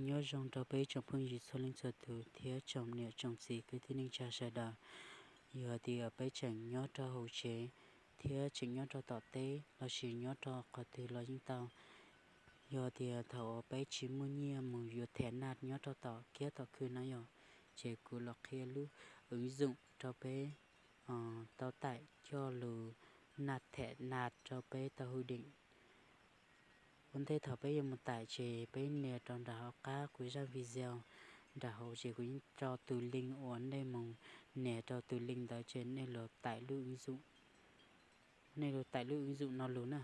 Nyob zoo rau peb tsoom phooj ywg txhua leej txhua tus thiab tsoom niam tsoom txiv kwv tij neej tsa sawv daws. Yog tias peb tseem nyob rau hauv tsev thiab tseem nyob rau tom teb lossis nyob rau qhov twg los yeej tau. Yog tias thaum uas peb tsis muaj nyiaj mus yuav them naj nyob rau tom kiab tom khw no yog, ces kuv los qhia lub ứng dụng rau peb tau taim coj lus naj them naj rau peb tau hwj deem. Ua ntej thaum peb yuav mus taim ces peb nias rau nram hauv qab kuv zaj video nram hauv ces kuv yeej tso tus link uas nej mus nias rau tus link ntawd ces nej los taim lub ứng dụng, nej los taim lub ứng dụng no lus na.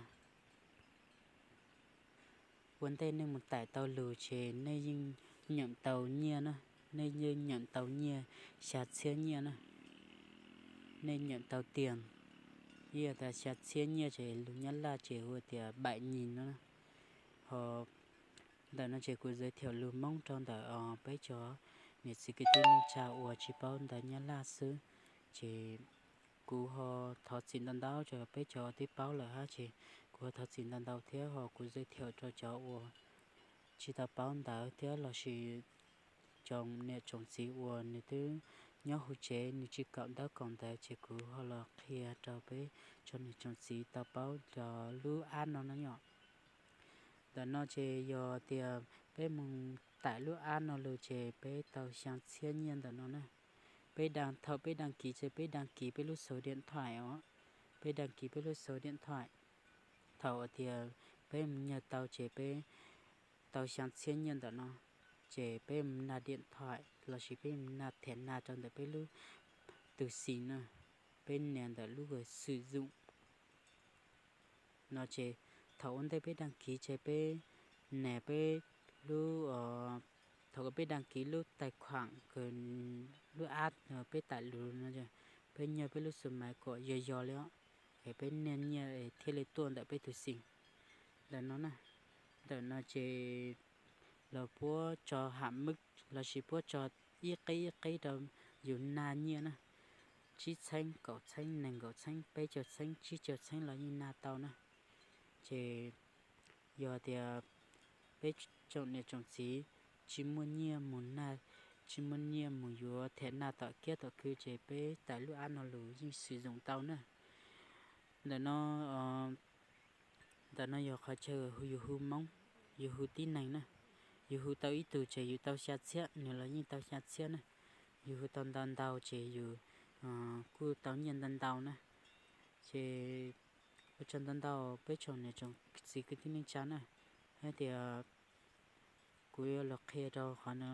Ua ntej nej mus taim tau lus ces nej yeej nyeem tau nyiaj na, nej yeej nyeem tau nyiaj xya txhiab nyiaj na. Nej nyeem tau tiag, ib yam tas xya txhiab nyiaj ces lus Nyab Laj ces hu tias bảy nghìn no na. Ho ntawm no ces kuv giới thiệu lus Hmoob rau ntawm peb cov niam txiv kwv tij neej tsa uas tsis paub ntawv Nyab Laj xwb. Ces kuv ho thov txim ntau ntau rau peb cov twb paub lawm hab ces kuv ho thov txim ntau ntau thiab ho kuv giới thiệu rau cov uas tsis tau paub ntawv thiab lossis tsoom niam tsoom txiv uas nws twb nyob hauv tsev nws tsis kaum ntaub kaum ntawv ces kuv ho los qhia rau peb tsoom niam tsoom txiv tau paub cov lub app no no yom. Ntawm no ces yog tias peb mus taim lub app no lus ces peb tau xya txhiab nyiaj ntawm no na. Peb đăng, thaum peb đăng ký ces peb đăng ký peb lub số điện thoại os. Peb đăng ký peb lub số điện thoại. Thaum tias peb mus nyas tau ces peb tau xya txhiab nyiaj ntawm no, ces peb mus naj điện thoại lossis peb mus naj them naj rau ntawm peb lub tus xis na, peb nias ntawm lub sử dụng no ces thaum ua ntej peb đăng ký ces peb nias peb lub, thaum peb đăng ký lub tài khoản, lub app peb taim lus no, peb nyas peb lub số máy kom yog yog li os, es peb nias nyiaj thiaj li tuaj ntawm peb tus xis ntawm no na. Ntawm no ces los puab tso hạn mức lossis puab tso ib qib ib qib rau yus naj nyiaj na, tsib txheeb, kaum txheeb, nees nkaum txheeb, peb caug txheeb, tsib caug txheeb los yeej naj tau na. Ces yog tias peb tsoom niam tsoom txiv tsis muaj nyiaj mus naj, tsis muaj nyiaj mus yuav them naj tom kiab tom khw ces peb taim lub app no lus yeej sử dụng tau na. Ntawm no, ntawm no yog qhov chaw yus hu Hmoob, yus hu tib neeg na. Yus hu tau ib tug ces yus tau xya txhiab, nws los yeej tau xya txhiab na. Yus hu tau ntau ntau ces yus kuj tau nyiaj ntau ntau na. Ces ua tsaug ntau ntau peb tsoom niam tsoom txiv kwv tij neej tsa na, hais tias kuv yuav los qhia rau qhov no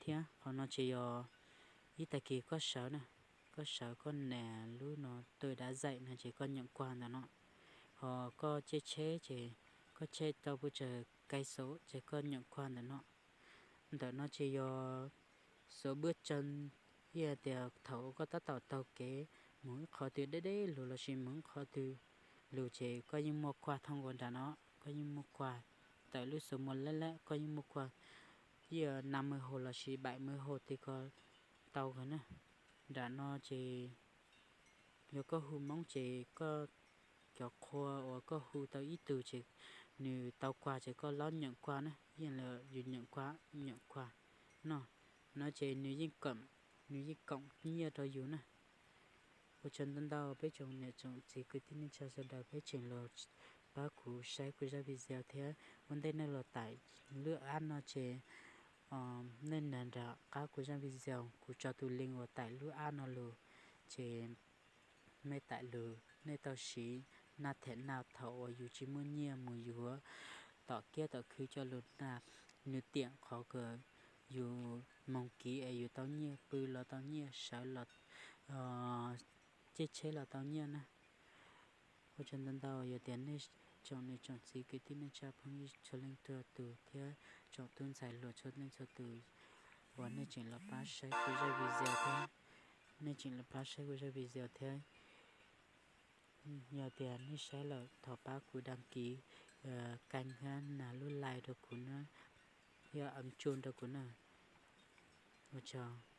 thiab. Qhov no ces yog ib tag kis koj sawv na, koj sawv koj nias lub no tôi đã dạy no ces koj nyeem kuag ntawm no. Ho koj caij tsheb ces koj caij tau pes tsawg cây số ces koj nyeem kuag ntawm no. Ntawm no ces yog số bước chân, ib yam tias thaum koj tab tom taug kev mus ib qhov twg deb deb lug lossis mus ib qhov twg lug ces koj yeej muaj kuag thoob nkaus nram no, koj yeej muaj kuag tawm lub số một leb leb, koj yeej muaj kuag ib yam năm mươi hồ lossis bảy mươi hồ twg ko tau kawg na. Nram no ces yog koj hu Hmoob ces koj cov qhua uas koj hu tau ib tug ces nws tau kuag ces koj laub nyeem kuag na, ib yam li yus nyeem kuag, nyeem kuag no, no ces nws yeej koom, nws yeej koom nyiaj rau yus na. Ua tsaug ntau ntau peb tsoom niam tsoom txiv kwv tij neej tsa sawv daws, peb tseem los pab kuv saib kuv zaj video thiab. Ua ntej nej los taim lub app no ces nej nias nram qab kuv zaj video, kuv tso tus link uas taim lub app no lug, ces nej taim lug nej tau siv naj them naj thaum uas yus tsis muaj nyiaj mus yuav tom kiab tom khw coj lug naj, nws tiam qhov kws yus moog kiv es yus tau nyiaj, pw los tau nyiaj, sawv los caij tsheb los tau nyiaj na. Ua tsaug ntau ntau, yog tias nej tsoom niam tsoom txiv kwv tij neej tsa phooj ywg txhua leej txhua tus thiab tsoom tub ntxhais hluas txhua leej txhua tus uas nej tseem los pab saib kuv zaj video thiab, nej tseem los pab saib kuv zaj video thiab. Yog tias nej saib lawm thov pab kuv đăng ký kênh thiab nias lub like rau kuv na, thiab ấn chuông rau kuv na. Ua tsaug.